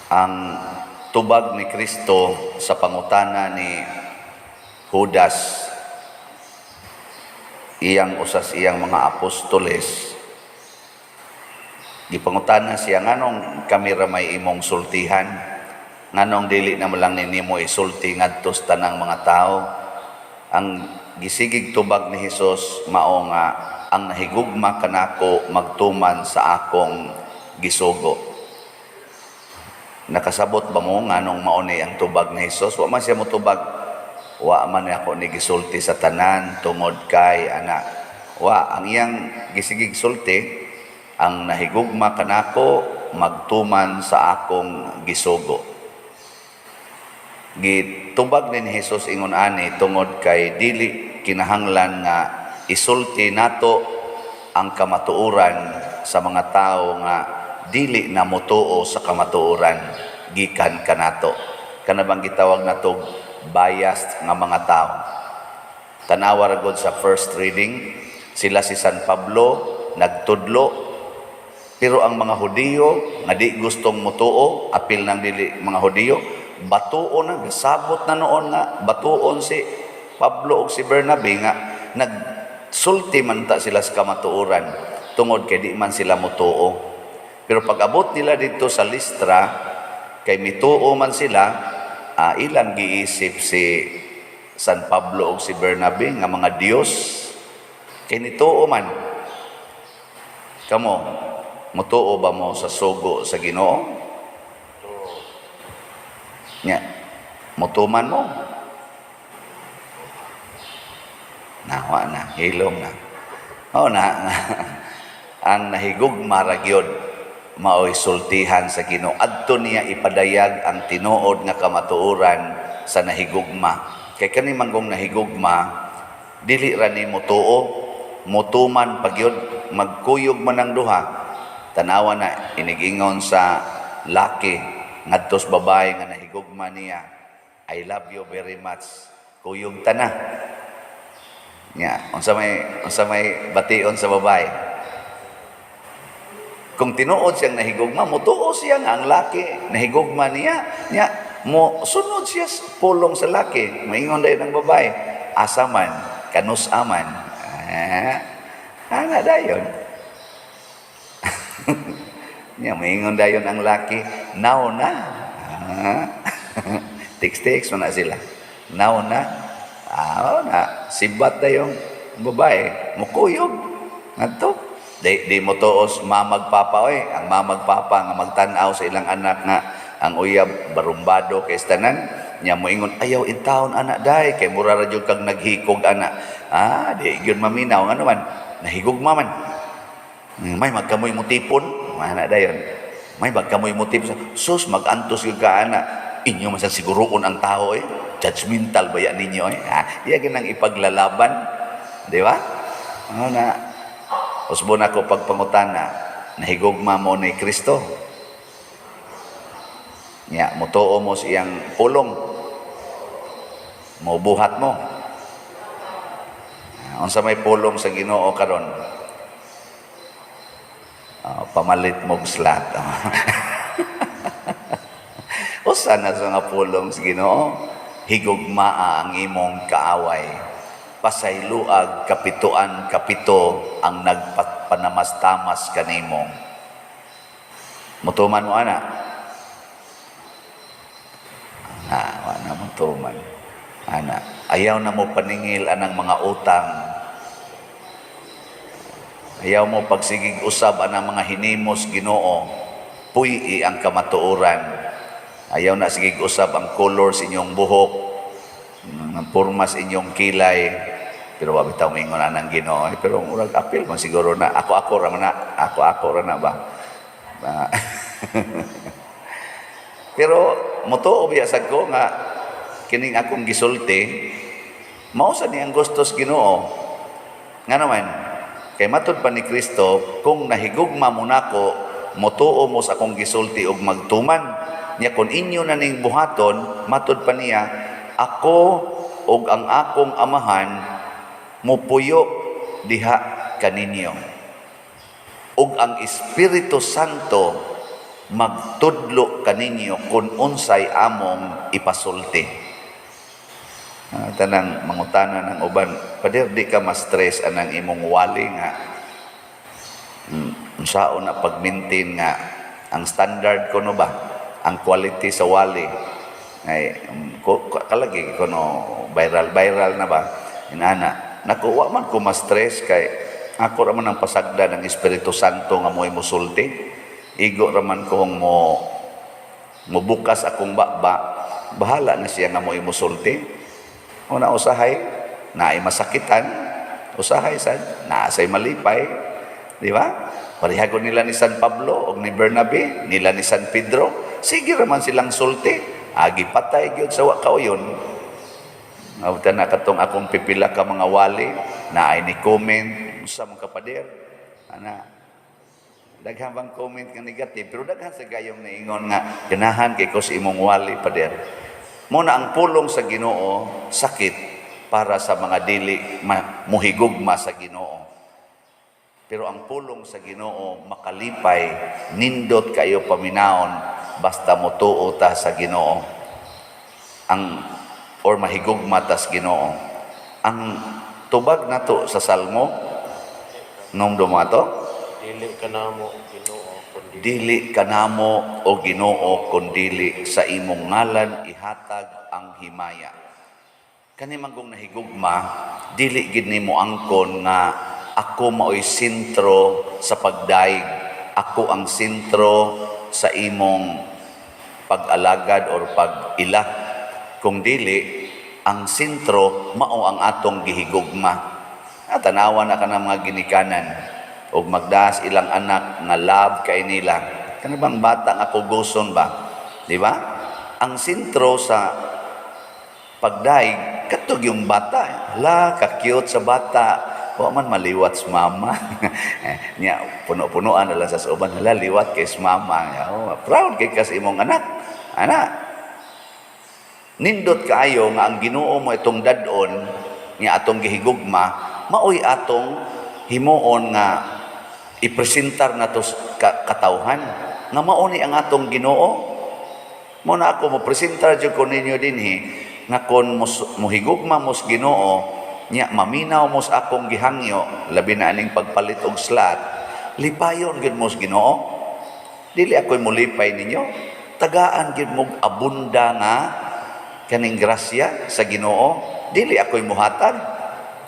Ang tubag ni Kristo sa pangutana ni Judas, iyang usas iyang mga apostoles, gipangutana siya, "Nganong kami ra may imong sultihan? Nganong dili na lang ni nimo isulti ngadto sa tanang mga tao?" Ang gisigig tubag ni Hesus mao nga ang nahigugma kanako magtuman sa akong gisugo. Nakasabot ba mo nganong mao ni ang tubag ni Hesus? Wa man siya motubag, "Wa man ako ni gisulti sa tanan tungod kay ana." Wa, ang iyang gisigig sulti, ang nahigugma kanako magtuman sa akong gisugo. Gitubag ni Jesus ingon ani tungod kay dili kinahanglan nga isulti nato ang kamatuoran sa mga tawo nga dili na motuo sa kamatuoran gikan kanato. Kana bang gitawag nato biased nga mga tao. Tanawa ra gud sa first reading, sila si San Pablo nagtudlo, pero ang mga Hudiyo nga di gustong mutuo, apil ng dili mga Hudiyo, batuon na, gasabot na noon nga batuon si Pablo ug si Bernabe nga nagsulti man ta sila sa kamatuoran tungod kay di man sila mutuo. Pero pag abot nila dito sa Listra, kay mituo man sila, ilang giisip si San Pablo ug si Bernabe nga mga Dios kay nituo man. Kamo, mutuo ba mo sa sugo sa Ginoo? Nya, mutuman mo? Nawa na, hilom na. O na, ang nahigugma ra gyud mao'y sultihan sa Ginoo. Adto niya ipadayag ang tinuod nga kamatuoran sa nahigugma. Kay kani manggong nahigugma, dili ra ni mutuo, mutuman pa gyud, magkuyog man ang duha. Tanawa na inigingon sa laki ngadto sa babae nga nahigugma niya, "I love you very much." Kuyog ta na. Nya, unsa may bation sa babae? Kung tinuod siyang nahigugma, mutuo siya nga ang laki nahigugma niya. Nya, mo sunod siya sa pulong sa laki. Maingon dayon ang babae, "Asa man, kanus aman?" Ah, ana dayon. Nya, maingon dayon ang laki, "Now na." Ah. Text-text man na sila. "Now na." Ah, na. Sibat dayong babae. Mukuyog. Ngadto. Di mo tuos mamag papa oy. Ang mamag papa nga magtan-aw sa ilang anak nga ang uyab barumbado kay tanan nya moingon, "Ayaw intawon ana day kay mura ra jud kag naghikog ana." Ah, di gyud maminaw, ngano man nahigugma man. May magkamoy mo tipon, mana dayon. May magkamoy mo tipon. Sus, magantos gyud ka ana. Inyo man sa siguroon ang tao eh. Judgmental ba yan ninyo eh? Ah, iya ginang ipaglalaban. Di ba? Ano na? Usbon ako pagpangutana, nahigugma mo ni Kristo? Nya, mutuo mo sa iyang pulong. Mubuhat mo. Ah, unsa may pulong sa Ginoo karon? Ah, pamalit mog slot. Usa na sa nga pulong sa Ginoo, higugmaa ang imong kaaway. Pasayloag kapituan kapito ang nagpanamas-tamas kanimo. Mutuman mo ana? Ah, wa na mutuman. Ana, ayaw na mo paningil anang mga utang. Ayaw mo pagsigig usab anang mga hinimos Ginoo. Puy-i ang kamatuoran. Ayaw na sigig usab ang color sa inyong buhok, ang porma sa inyong kilay. Pero wa bitaw moingon anang Ginoo. Eh, pero murag apil man siguro na ako-ako ra man na, ako-ako ra na ba. Ba. Pero mutuo biya sad ko nga kining akong gisulti mao sa ni ang gusto sa Ginoo. Nga naman, kay matud pa ni Kristo, kung nahigugma mo nako, mutuo mo sa akong gisulti ug magtuman. Nya kung inyo na ning buhaton, matud pa niya, ako ug ang akong Amahan mupuyo diha kaninyo. Ug ang Espiritu Santo Magtudlo kaninyo kung unsay among ipasulti. Tanang mangutana ng uban, "Pader, di ka ma-stress anang imong wali nga unsaon na pag-maintain nga ang standard ko no ba, ang quality sa wali ay kalagi ko no viral viral na ba?" Inana naku, wa man ko ma-stress kay ako ra man ang pasagda ng Espiritu Santo nga mo'y musulti. Igo ra man ko mo mubukas akong baba, bahala na siya nga mo'y musulti. Una, usahay naay masakitan, usahay sad naa say malipay, di ba? Parehago nila ni San Pablo og ni Bernabe, nila ni San Pedro, sige ra man silang sulti, agi patay gyud sa wa kauyon. Ngawta na katong akong pipila ka mga wali na ay ni comment, "Unsa man ka, pader?" Ana, daghan bang comment nga negative, pero daghan sa gayong niingon nga ganahan kay ko sa imong wali, pader. Mo na ang pulong sa Ginoo sakit para sa mga dili muhigugma sa Ginoo. Pero ang pulong sa Ginoo makalipay, nindot kayo paminawon basta motuo ta sa Ginoo. Ang or mahigugma tas Ginoo. Ang tubag nato sa Salmo nung dumato, Dili kanamo, Ginoo, kundi "Dili kanamo, o Ginoo, kundili sa imong ngalan ihatag ang himaya." Kani man kung nahigugma, dili gid nimo angkon nga ako maoy sentro sa pagdaig, ako ang sentro sa imong pag-alagad or pag-ila. Kung dili, ang sentro mao ang atong gihigugma. Ah, tanawa na ka ng mga ginikanan og magdas ilang anak nga love kay nila. Kani bang bata nga kuguson ba? Di ba? Ang sentro sa pagdaig katog yung bata. Hala, ka-cute sa bata. Wa man maliwat sa mama. Nya puno-punuan na lang sa uban. Hala, liwat kay sa mama. Oh, proud kay kas imong anak. Ana, nindot kaayo nga ang Ginoo mo itong dadon nga atong gihigugma, maoy atong himuon nga ipresentar nato sa katawhan nga mao ni ang atong Ginoo. Mo na ako mo presentar jud ko ninyo dinhi nga kon muhigugma mos Ginoo nya maminaw mos akong gihangyo, labi na aning pagpalit og slot, lipayon gid mos Ginoo. Dili ako'y mulipay ninyo, tagaan gid mo abunda nga kaning grasya sa Ginoo. Dili ako'y muhatag,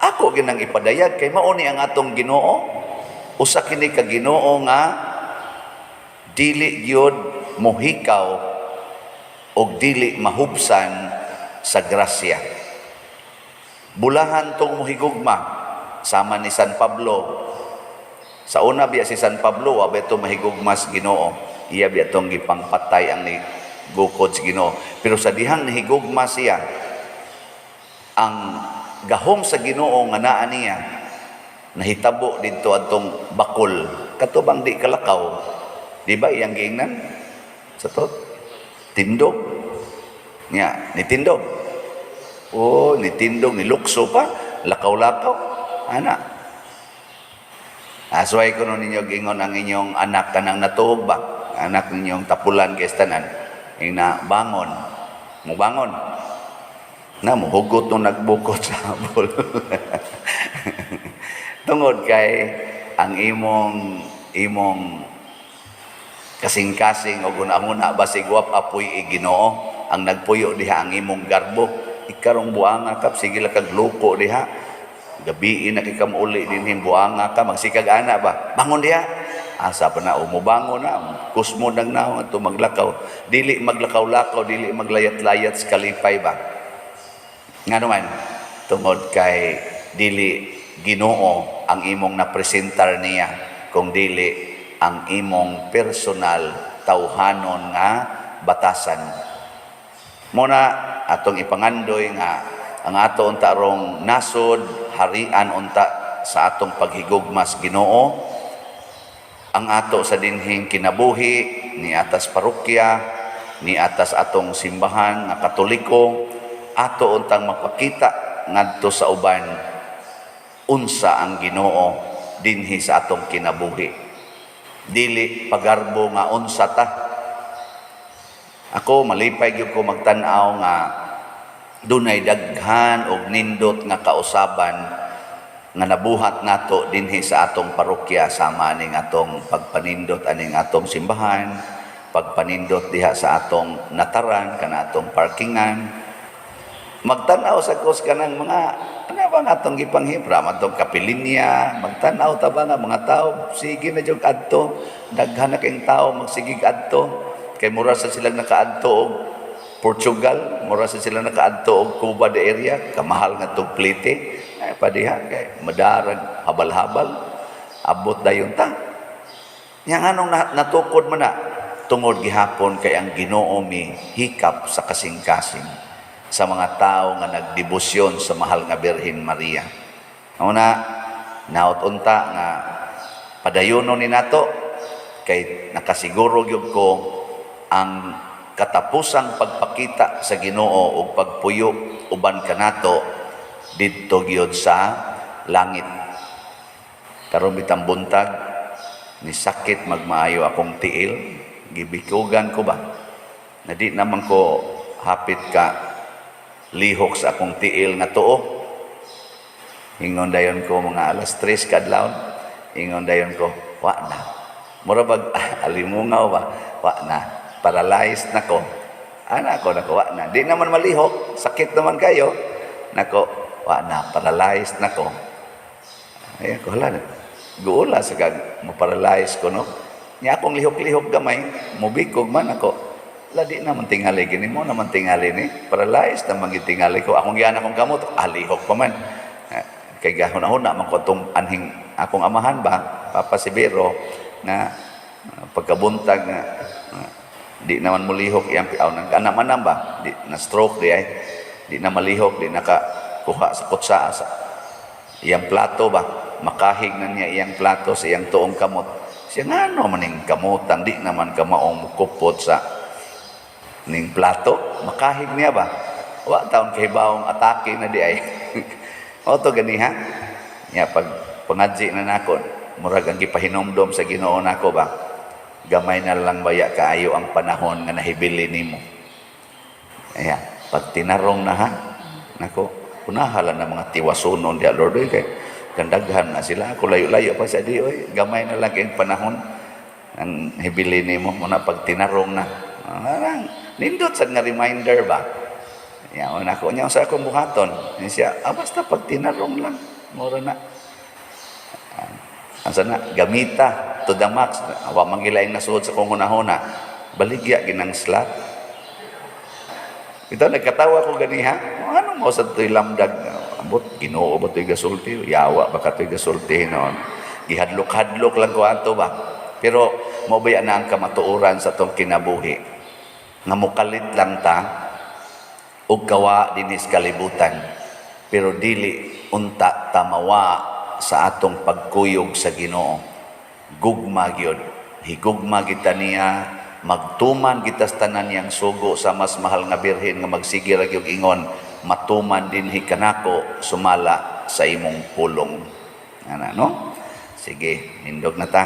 ako ginang ipadayag kay mao ni ang atong Ginoo. Usa kini ka Ginoo nga dili gyud mohikaw og dili mahubsan sa grasya. Bulahan tong muhigugma sama ni San Pablo. Sa una biya si San Pablo wa ba ito mahigugma sa Ginoo. Iya biya tong gipangpatay ang ni gukod sa Ginoo. Pero sa dihang nahigugma siya, ang gahom sa Ginoo nga naa niya nahitabo didto adtong bakol, kato bang di kalakaw, di ba iyang giingnan sa to tindog niya, nitindog, oh, nitindog, nilukso pa, lakaw-lakaw ana. Asway ko no ninyo gingon ang inyong anak kanang natuhog ba, anak ninyong tapulan kay tanan ing na bangon, mubangon na, muhugot nung nagbukot sa habol tungod kay ang imong imong kasing-kasing o gunahuna basig wa apoy i Ginoo ang nagpuyo diha ang imong garbo. Ikarong buanga ka, sige lang kag loko diha, gabii na kay uli dinhi, buanga ka, magsikag ana ba, "Bangon diha." Asa pa na umubangon na, kusmo nang naong ato maglakaw, dili maglakaw-lakaw, dili maglayat-layat sa kalipay ba. Nga naman, tungod kay dili Ginoo ang imong napresentar niya, kung dili ang imong personal tawhanon nga batasan. Muna atong ipangandoy nga ang ato unta rong nasod harian unta sa atong paghigugma sa Ginoo, ang ato sa dinhing kinabuhi ni atas parokya, ni atas atong simbahan nga Katoliko, ato untang mapakita ngadto sa uban unsa ang Ginoo dinhi sa atong kinabuhi. Dili pagarbo nga unsa ta. Ako malipay gyud ko magtan-aw nga dunay daghan og nindot nga kausaban nga nabuhat nato dinhi sa atong parokya, sama aning atong pagpanindot aning atong simbahan, pagpanindot diha sa atong nataran, kana atong parkingan. Magtan-aw sa kos kanang mga ano ba nga atong gipanghibra atong kapilinya, magtan-aw ta ba nga mga tao sige na jud adto, daghan na kayong tao magsigig adto kay mura sa silang nakaadto og Portugal, mura sa sila nakaadto og Cuba de area, kamahal nga tog plite. Ay padiha kay madarag habal-habal, abot dayon ta. Nya nganong natukod man na tungod gihapon kay ang Ginoo mi hikap sa kasing-kasing sa mga tao nga nagdebosyon sa mahal nga Birhen Maria. Una, naot unta nga padayonon ni nato kay nakasiguro gyud ko ang katapusang pagpakita sa Ginoo ug pagpuyo uban kanato didto gyud sa langit. Karon bitang buntag ni sakit magmaayo akong tiil, gibikugan ko ba? Na di naman ko hapit ka lihok sa akong tiil nga tuo. Ingon dayon ko mga alas 3 kadlawon. Ingon dayon ko, wa na. Mura bag alimungaw ba? Wa na. Paralyzed na ko. Ana ko nako, wa na. Di naman malihok, sakit naman kayo. Nako, wa na, paralyzed na ko. Ay ako hala. Guula sa kag maparalyze ko, no. Nya akong lihok-lihok gamay, mubikog man ako. La di naman tingali gini mo naman tingali ni. Paralyzed naman gid tingali ko. Akong giyan akong kamot, lihok pa man. Eh, kay gahuna-huna man ko atong anhing akong amahan ba, Papa Severo, na pagkabuntag nga di naman mulihok iyang aw nang anak man ba, di na stroke di ay di na malihok, di naka kuha sa kutsa sa iyang plato ba, makahig na niya iyang plato sa iyang tuong kamot. Siya ngano maning kamutan, di naman ka maong mukupot sa ning plato, makahig niya ba, wa taon kay bawong atake na di ay. Oto ganiha nya pag pangadji na nako, murag ang gipahinomdom sa Ginoo nako ba, gamay na lang baya kaayo ang panahon nga nahibili nimo. Aya, pag tinarong na ha, nako, unahala na mga tiwasunon diya, Lord, oy, kay kandaghan na sila. Ako layo-layo pa sa di, oy, gamay na lang kayong panahon ang hibili nimo muna pag tinarong na. Ah, nindot sad nga reminder ba? Ya, nako niya sa akong buhaton. Niya siya, basta pag tinarong lang, mura na. Asa na, gamita to the max. Awa man gilaing nasuod sa kong hunahuna. Baligya ginang slot. Ito, nagkatawa ko ganiha. Ano mo sa to'y lamdag? Ambot, Ginoo ba to'y gasulti? Yawa ba ka to'y gasulti noon? Gihadlok-hadlok lang ko ato ba? Pero mao baya na ang kamatuoran sa tong kinabuhi. Nga mukalit lang ta og kawa dinis kalibutan. Pero dili unta tamawa sa atong pagkuyog sa Ginoo. Gugma gyud. Higugma kita niya, magtuman kita sa tanan niyang sugo sa mas mahal nga birhen nga magsige ra gyud ingon, matuman dinhi kanako sumala sa imong pulong. Ana, no? Sige, nindog na ta.